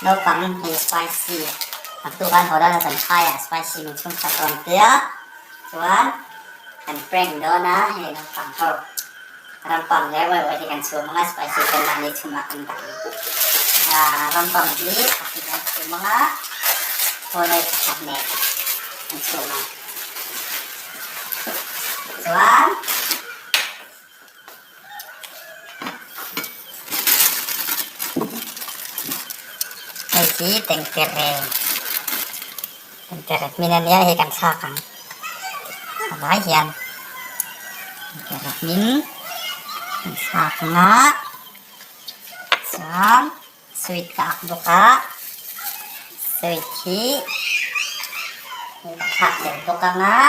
Naupang hei spicy naktuk an haw dawn a zan phaiah spicy min chhung sak rawn tia chuan kan prank dawn a hei naupang ho rampam leh uai uai hi kan chhum ang a spicy te mahni chhumah kan dah ang rampam hi pakhat kan chhum ang a phone pakhat nen kan chhum ang chuan. Hei hi tengtere tengtere hmin a nia hei kan thlak ang a vai hian tengtere hmin kan thlak ang a chuan sweet ka ak bawk a sweet hi ka thlak tel bawk ang a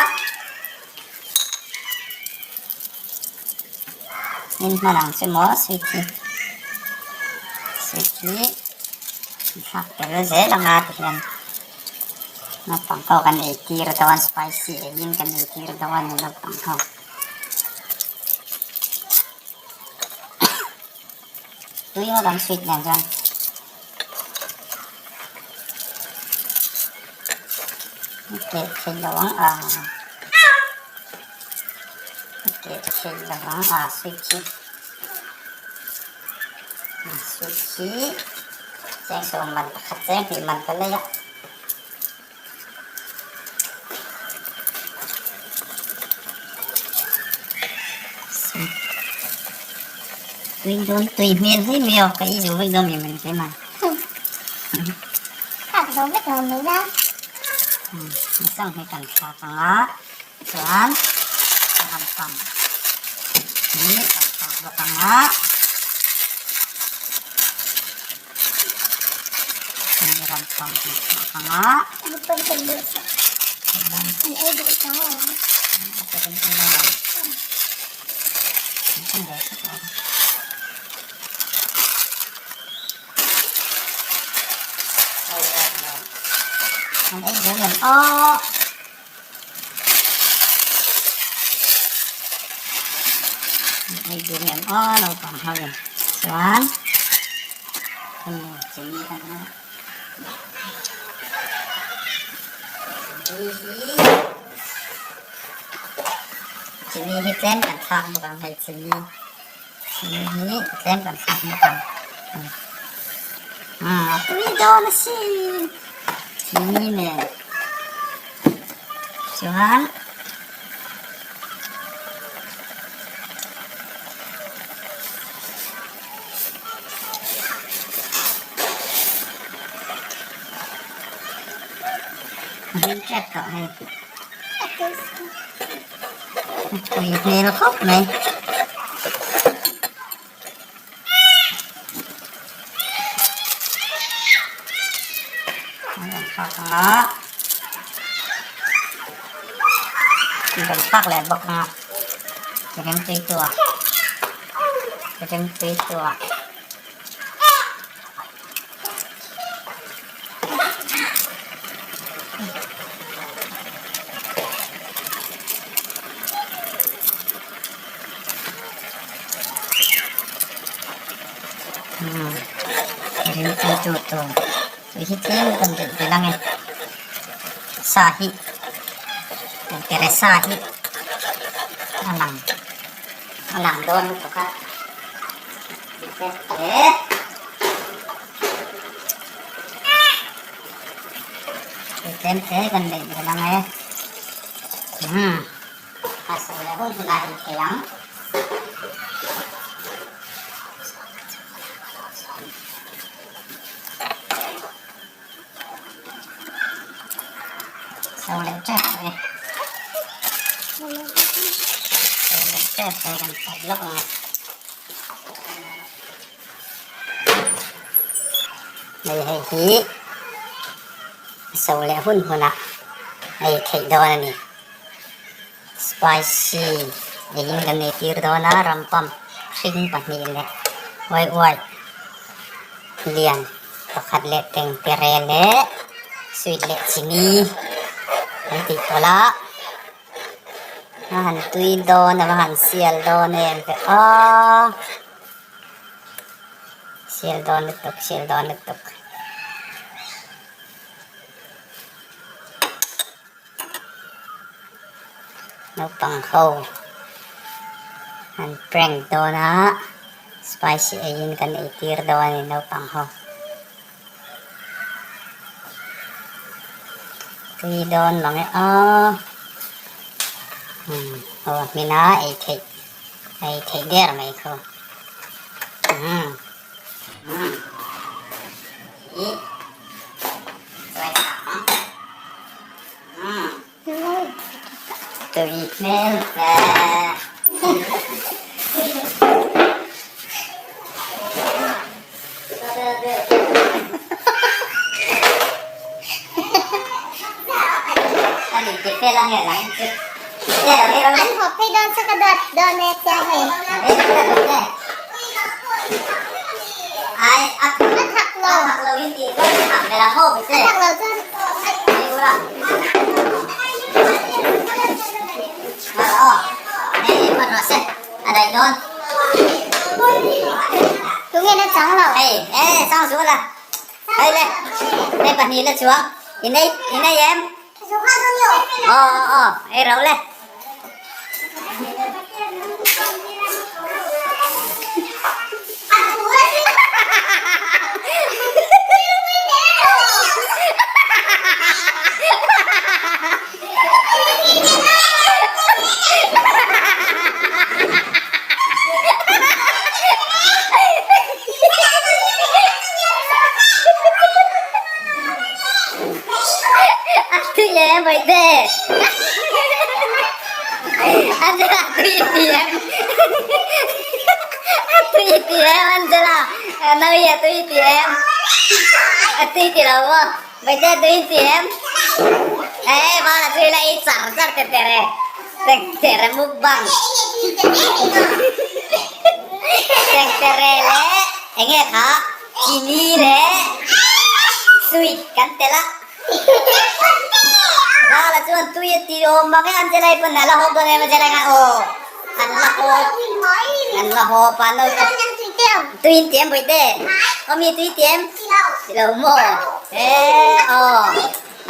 min hman ang chu maw sweet hi sweet hi thlak tel zel ang a tihian naupang ho kan ei tir dawn spicy eiin kan ei tir dawn a ni naupang ho. Tui ngawt ang sweet nen chuan. Keh theih loh ang a. Keh theih loh ang a sweet hi. Sweet hi cheng sawm man pakhat cheng hnih man ka lei a. Tui dawn tui hmel hle mai aw ka ei zo vek dawn mi man hle mai. Thlak zo vek lo mai la. Sang hi kan thlak ang a chuan rampang hi kan thlak bawk ang a. Chuan chini hi tlem kan thlak bawk ang hei chini chini hi tlem kan thlak bawk ang a tui dawn asin chini nen chuan. Hming tep tawh hei. Tui hmel khawp mai. Kan thlak leh bawk ang a remtui tua remtui tua. Rimtui tu tur tui hi tlem kan belh belh ang e sa hi teresa hi a lang a lang dawn lutuk a. Tlem te kan neih belh ang e. Umm a sawi leh hun hunah ei thei ang. So leh tep e. So leh tep e kan pawt lawk ang e. Hei hei hi so leh hun hunah ei theih dawn a ni. Spicy eiin kan ei tir dawn a, rampam hring pahnih leh uai uai lian pakhat leh tengtere leh sweet leh chini an tih pawlh a, a han tui dawn a va han sial dawn em ve aw. Sial dawn lutuk, sial dawn lutuk. Naupang ho an prank dawn a, spicy eiin kan eitir dawn a ni naupang ho. Tui dawn mang e aw. Umm aw a hmin a ei theih ei theih der mai khaw. Umm umm ih chuai thla ang. Umm tui hmel hle. An hawp phei dawn chu ka dawt dawn e chiang hei. A thak lo. A thak lo chuan. Tunge na chang lo. Hei e sang su la. Hei le. Hei pahnih la chuang. In ei in ei em? Aw aw aw ei rau le. A tui em vậy thế Angela tui ti em A tui ti em Angela Nau a tui ti em A tui ti lo maw Vậy thế tui ti em Ê ba là tui lại char char te tere Te tere mukbang Te tere le enge kha chini le sweet kan tel a Vala chuan tui a ti awm mang e Angelai pawn a la hawp dawn em Angelai khan aw an la hawp an la hawp a no tui in tiam bawihte aw mi tui tiam ti lo maw e aw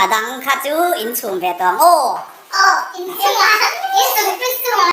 a dang kha chu in chhum ve tawh ang aw.